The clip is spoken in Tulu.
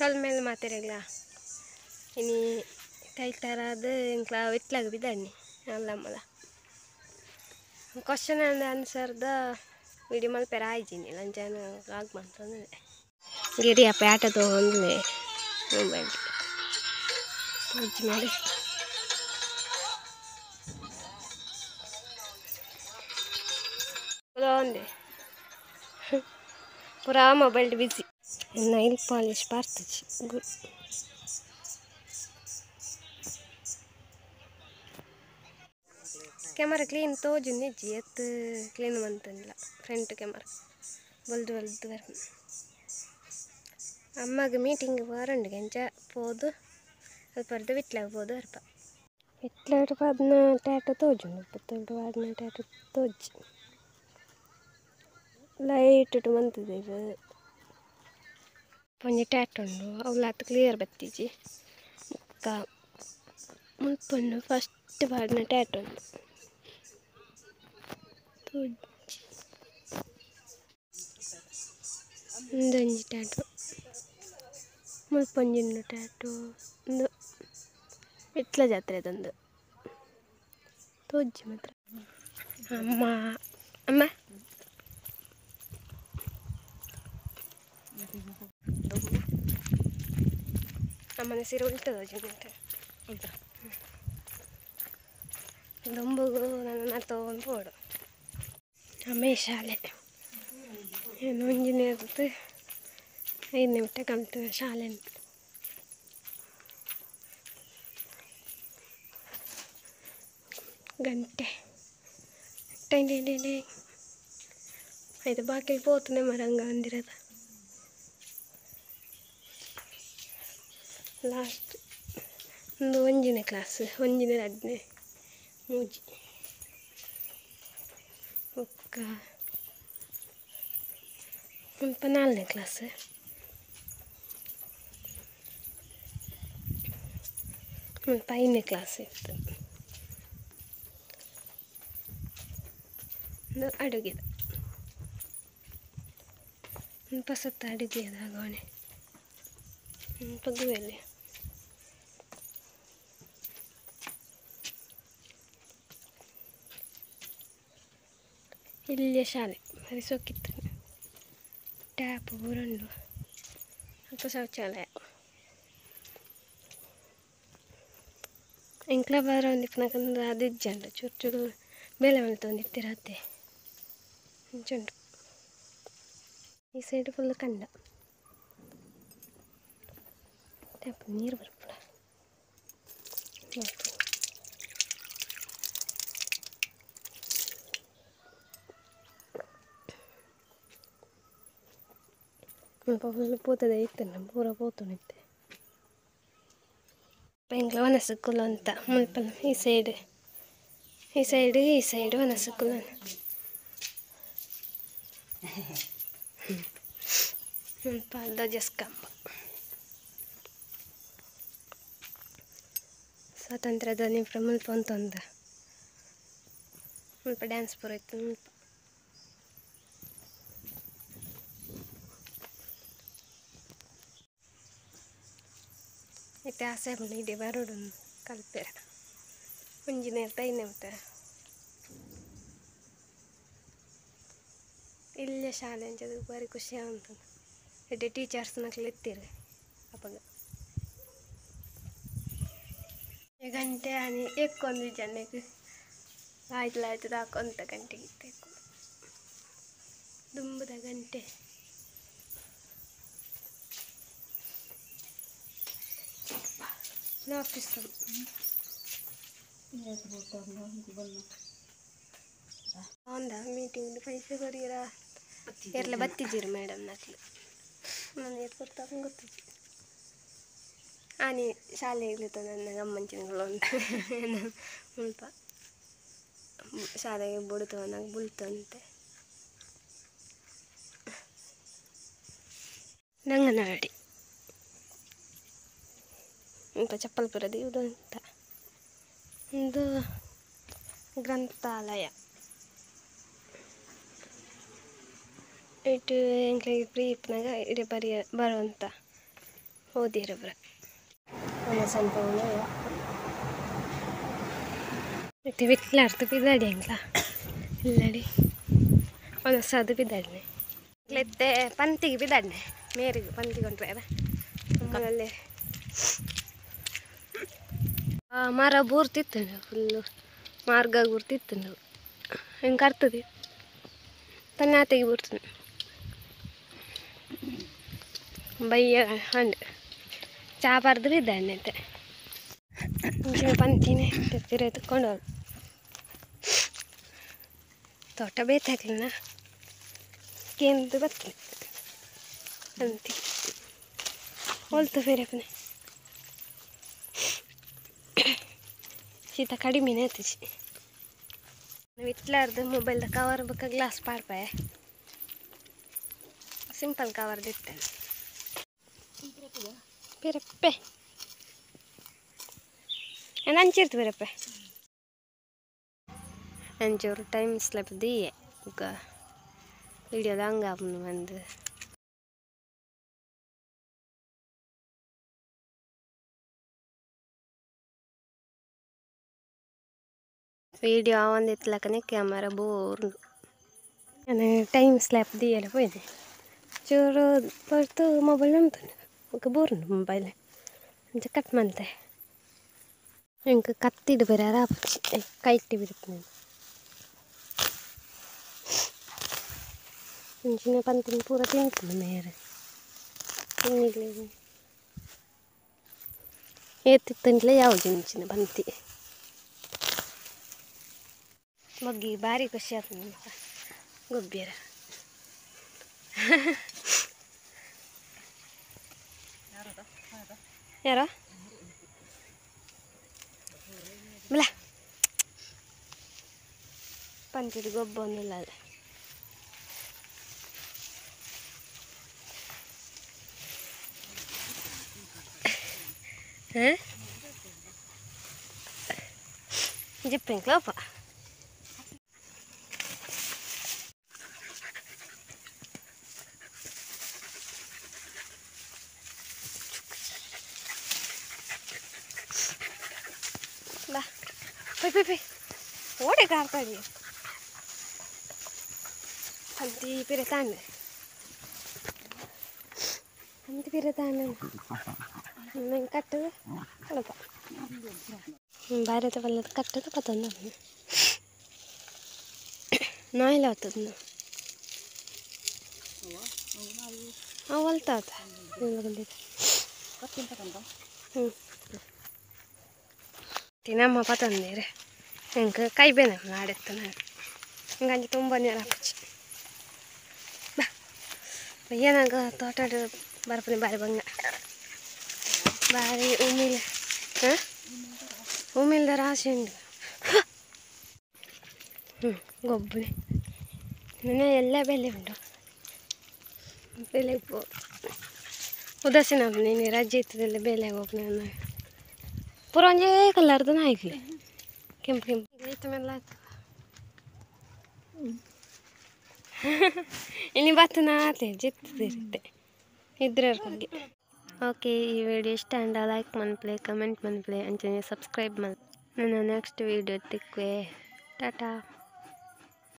ಸೊಲ್ಮೆಲ್ ಮಾತೆರೆಗ್ಲ ಇನಿ ತೈತಾರಾದ ಎಂಕ್ಲ ವಿಟ್ಲಾಗ ಬಿದಣ್ಣಿ ಅಲ್ಲಮ್ಮಲ ಕ್ವಶನ್ ಆ್ಯಂಡ್ ಆನ್ಸರ್ದ ವಿಡಿಯೋ ಮಲ್ಪೆರ ಆಯ್ಜಿನಿ ಲಂಚಾನ ವ್ಲಾಗ್ ಮಂತೊಂದುಲ್ಲೆ ಗಿರಿಯ ಪ್ಯಾಟ ತಗೊಂಡ್ಲೆ ಮೊಬೈಲ್ ತೋಜಿ ಮಾಡಿ ಒಂದೆ ಪೂರಾ ಮೊಬೈಲ್ ಬಿಸಿ ನೈಲ್ ಪಾಲಿಶ್ ಪಾರ್ತಜಿ ಗುಡ್ ಕ್ಯಾಮರಾ ಕ್ಲೀನ್ ತೋಜು ನಿಜ್ಜಿ ಎತ್ತು ಕ್ಲೀನ್ ಮಂತಂದಿಲ್ಲ ಫ್ರಂಟ್ ಕ್ಯಾಮರಾ ಬಲ್ದು ಬಲ್ದು ಬರ್ಪುಂಡು ಅಮ್ಮಗ್ ಮೀಟಿಂಗ್ ಬರಂಡು ಎಂಚ ಪೋದು ಅಲ್ಪರ್ದ್ ವಿಟ್ಲಾಗ್ ಪೋದು ಬರ್ಪ ವಿಟ್ಲಾಡ್ ಪಾಡ್ನ ಟ್ಯಾಟು ತೋಜುಂಡು ಪುತ್ತೂರ್ಡ್ ಪಾಡ್ನ ಟ್ಯಾಟು ತೋಜಿ ಲೈಟ್ ಮಂತುದೆರ್ ಒಂಜಿ ಟ್ಯಾಟು ಉಂಡು ಅವ್ಲಾತ್ ಕ್ಲಿಯರ್ ಬತ್ತಿಜಿ ಬೊಕ್ಕ ಮುಲ್ಪ ಉಂಡು ಫಸ್ಟ್ ಪಾಡ್ನ ಟ್ಯಾಟು ಉಂಡು ತೋಜಿ ಉಂದೊಂಜಿ ಟ್ಯಾಟು ಮುಲ್ಪ ಒಂಜಿ ಉಂಡು ಟ್ಯಾಟು ಉಂದು ವಿಟ್ಲ ಜಾತ್ರೆದ ಉಂದು ತೋಜಿ ಮಾತ್ರ ಅಮ್ಮ ಅಮ್ಮ ಅಮ್ಮನ ಸೀರೆ ಉಲ್ಟದ ಉಲ್ಟ ದೊಂಬುಗು ನನ್ನ ತಗೊಂಡು ಪೋಡು ಅಮ್ಮೆ ಶಾಲೆ ಏನು ಒಂಜಿನೇರ್ದು 5 ನಿಮಿಷ ಕಲ್ತು ಶಾಲೆ ಗಂಟೆ ಟೈನ್ ಟೈನ್ ಟೈನ್ ಟೈನ್ ಆಯ್ತು ಬಾಕಿ ಪೋತುನೆ ಮರಂಗ ಅಂದಿರದ ಲಾಸ್ಟ್ ಒಂದು ಒಂಜಿನೇ ಕ್ಲಾಸ್ ಒಂಜಿನೇ ರಡ್ಡನೇ ಮೂಜಿ ಬೊಕ್ಕ ಮುಲ್ಪ 4ನೇ ಕ್ಲಾಸ್ ಮುಲ್ಪ 5ನೇ ಕ್ಲಾಸ್ ಇತ್ತು ಉಂದು ಅಡುಗೆದ ಮುಲ್ಪ ಸುತ್ತ ಅಡುಗೆದ ಗೋಣೆ ಮುಲ್ಪ ಗುವೆಲ್ ಇಲ್ಲಿಯ ಶಾಲೆ ಬಾರಿ ಸೋಕಿತ್ತು ಟ್ಯಾಪ್ ಪೂರ ಉಂಡು ಅಲ್ಪ ಶೌಚಾಲಯ ಎಂಕ್ಲ ಬರೊಂದಿಪ್ಪುನಗ ಅದು ಇಜ್ಜಂಡ ಚೂರು ಚೂರು ಬೇಲೆ ಮಲ್ತೊಂದಿತ್ತೆರ್ ಅತೆ ಅಂಚ ಉಂಡು ಈ ಸೈಡ್ ಫುಲ್ ಕಂಡ ಟ್ಯಾಪ್ ನೀರು ಬರ್ಪುಂಡ ಮುಲ್ಪ ಫುಲ್ ಪೂತದ ಇತ್ತುಂಡ ಪೂರ ಪೋತುಂಡು ಇತ್ತೆ ಎಂಕ್ಲ ವನಸ್ ಕುಲ್ಲೊಂತ ಮುಲ್ಪ ಈ ಸೈಡ್ ಈ ಸೈಡ್ ಈ ಸೈಡ್ ವನಸ್ ಕುಲ್ಲೊಂತ ಮುಲ್ಪ ಧ್ವಜಸ್ತಂಭ ಸ್ವಾತಂತ್ರ್ಯದ ನಿಪ್ರ ಮುಲ್ಪ ಉಂತೊಂದ ಮುಲ್ಪ ಡ್ಯಾನ್ಸ್ ಪೂರ ಇತ್ತು ಮುಲ್ಪ ಇತ್ತೆ ಆಸೆ ಪುಂಡು ಇಡೆ ಬರೊಡು ಕಲ್ಪೆರೆ ಒಂಜಿನೇರ್ದ ಐನೆ ಮುಟ ಇಲ್ಯ ಶಾಲೆ ಅಂಚ ಬಾರಿ ಖುಷಿ ಆವೊಂದುಂಡು ಎಡ್ಡೆ ಟೀಚರ್ಸ್ ನಕುಲು ಇತ್ತೆರ್ ಅಪಗ ಗಂಟೆ ಆನಿ ಎಕ್ಕೊಂದಿಜ್ಜಂಡ ಲಾಯ್ತ್ ಲಾಯ್ತ್ ದಾಕೊಂತ ಗಂಟೆಗೆ ಇತ್ತೆ ದುಂಬುದ ಗಂಟೆ ಆಫೀಸ್ ಒಂದ ಮೀಟಿಂಗ್ ಪೈಸೆ ಕೊರಿಯರ ಏರ್ಲ ಬತ್ತಿಜೀರು ಮೇಡಮ್ ನಕ್ಲು ನಾನು ಏರ್ ಕೊರ್ತಾ ಗೊತ್ತಿಜ್ಜಿ ಆನಿ ಶಾಲೆಗ್ ನನ್ನ ಗಮ್ಮಂಚಿನಗಳು ಮುಲ್ಪ ಶಾಲೆಗೆ ಬುಡ್ತು ಬುಲ್ತಂತೆ ನಂಗನವಾಡಿ ಮುಲ್ಪ ಚಪ್ಪಲ್ ಪೂರ ದೀವುದಂತ ಉಂದು ಗ್ರಂಥಾಲಯ ಇಟ್ಟು ಎಂಕ್ಲೆಗ್ ಫ್ರೀ ಇಪ್ಪುನಗ ಇಡೆ ಬರಿಯ ಬರುವಂತ ಓದಿರಬ್ರ ಸಂಪೂರ್ಣ ಮತ್ತೆ ವಿಟ್ಲಾರ್ದು ಬಿದ್ದಾಡಿ ಹಂಗ್ಲ ಇಲ್ಲಡಿ ಒಂದು ಬಿದ್ದಾಡ್ನೆ ಇತ್ತೆ ಪಂತಿಗೆ ಬಿದ್ದಾಡ್ನೆ ಮೇರಿಗೆ ಪಂತಿಗೆ ಹೊಂಟ್ರೆ ನಮ್ಮಲ್ಲಿ ಮರ ಬೂರ್ತಿತ್ತು ಫುಲ್ಲು ಮಾರ್ಗ ಬೂರ್ತಿತ್ತು ಹೆಂಗೆ ಕರ್ತದೆ ತನ್ನಾತೆಗೆ ಬೂರ್ತದೆ ಬಯ್ಯ ಹಣ್ಣು ಚಾ ಪರ್ದು ಬಿದ್ದಾಡ್ನೆ ಅಂತೆ ಪಂತಿನೇ ಪಿರ ತೋಟ ಬೇತಾಗ್ಲಿನ ಕೇಂದ್ರ ಬರ್ತದೆ ಪಂತಿ ಹೊಲ್ತು ಬೇರೆ ಶೀತ ಕಡಿಮೆನೇ ಆಯ್ತು. ಇಟ್ಲಾರ್ದು ಮೊಬೈಲ್ದ ಕವರ್ ಬೊಕ್ಕ ಗ್ಲಾಸ್ ಪಾಡ್ಪಾಯ ಸಿಂಪಲ್ ಕವರ್ ದಿತ್ತೇನೆ ಬೇರಪ್ಪೆ ಅಂಚಿರ್ತು ಬೇರಪ್ಪೆ ಅಂಚೂರು ಟೈಮ್ ಸ್ಲೆಪ್ ದಿಯೆ ಬೊಕ್ಕ ವಿಡಿಯೋದ ಹಂಗ ಬಂದು ವಿಡಿಯೋ ಆವೊಂದಿತ್ತಲಕನೆ ಕ್ಯಾಮರಾ ಬೋರ್ ಟೈಮ್ ಸ್ಲ್ಯಾಪ್ ದಿಯೆರೆ ಪೋಯಿದೆ ಚೂರು ಪೊರ್ತು ಮೊಬೈಲ್ ಉಂಟು ಬೊಕ್ಕ ಬೋರ್ ಉಂಡು ಮೊಬೈಲ್ ಅಂಚ ಕಟ್ ಮಂತೆ ಎಂಕ್ ಕತ್ತಿಡ್ ಬರರ ಆಪುಜಿ ಕೈಟ್ ಬಿಡ್ಪುನಿ ಅಂಚಿನ ಪಂತಿನ ಪೂರ ತಿನ್ಪುಂಡು ಮೇರ್ ಏತ್ ಇತ್ತುಂಡಲ ಯಾವುಜಿ ಇಂಚಿನ ಪಂತಿ ಮೊಗ್ಗಿ ಭಾರಿ ಖುಷಿ ಆಪುಂಡು ಗೊಬ್ಬಿಯರ ಯಾರ ಬಲ ಪಂತಿಡ್ ಗೊಬ್ಬೊಂದುಲ್ಲ ಹಾಂ ಜಿಪ್ಪಿಂಗ್ಲಪ್ಪ ಬಾ ಪೈ ಪೈ ಪೈ ಓಡೆ ಕಾರ್ತಡಿ ಪಂತಿ ಪಿರ ತಾಂಡ್ ಪಂತಿ ಪಿರ ತಾಂಡ್ ನಂಗೆ ಕಟ್ಟದು ಕೊಡಪ್ಪ ಬಾರದ ಬಲ್ಲದ ಕಟ್ಟದು ಪತ್ತೊಂದು ನಾಯಿಲ ಆಗ್ತದ ಅವು ಹೊಲ್ತಾತ ಹ್ಞೂ ನಮ್ಮ ಪತಂದಿರೆ ಎಂಕ್ ಕೈ ಬೇನೆ ನಾಡೆತ್ತ ಹಿಂಗಂಜಿ ತುಂಬ ನೀರು ಹಾಕುಚಿ ಬಾ ಏನಾಗ ತೋಟ ಬರ್ಪನೆ ಬಾರಿ ಬಂಗ ಬಾರಿ ಉಮಿಲ್ ಹಾಂ ಉಮಿಲ್ದ ರಾಶಿ ಉಂಡು ಹ್ಞೂ ಗೊಬ್ಬನೆ ನನ್ನ ಎಲ್ಲ ಬೆಲೆ ಉಂಟು ಬೆಲೆ ಉದಾಸೀನ ನೀನು ರಜೆ ಇತ್ತದೆಲ್ಲ ಬೆಲೆ ಹೋಗ್ನೆ ನಾನು ಪೂರ ಒಂಜೇ ಕಲರ್ದ ನಾಯಿಗ್ಲೆ ಕೆಂಪು ಕೆಂಪು ಇತ್ತ ಮೇಲೆ ಆಯ್ತು ಇನ್ನು ಬತ್ತನ ಆತೆ ಜಿತ್ತಿರುತ್ತೆ ಇದ್ರೆ ಬಗ್ಗೆ. ಓಕೆ, ಈ ವಿಡಿಯೋ ಇಷ್ಟ ಅಂಡ ಲೈಕ್ ಮನ್ಪ್ಲೆ, ಕಮೆಂಟ್ ಮನ್ಪ್ಲೆ, ಅಂಚನೆ ಸಬ್ಸ್ಕ್ರೈಬ್ ಮನ್. ನನ್ನ ನೆಕ್ಸ್ಟ್ ವಿಡಿಯೋ ತಿಕ್ವೆ. ಟಾಟಾ.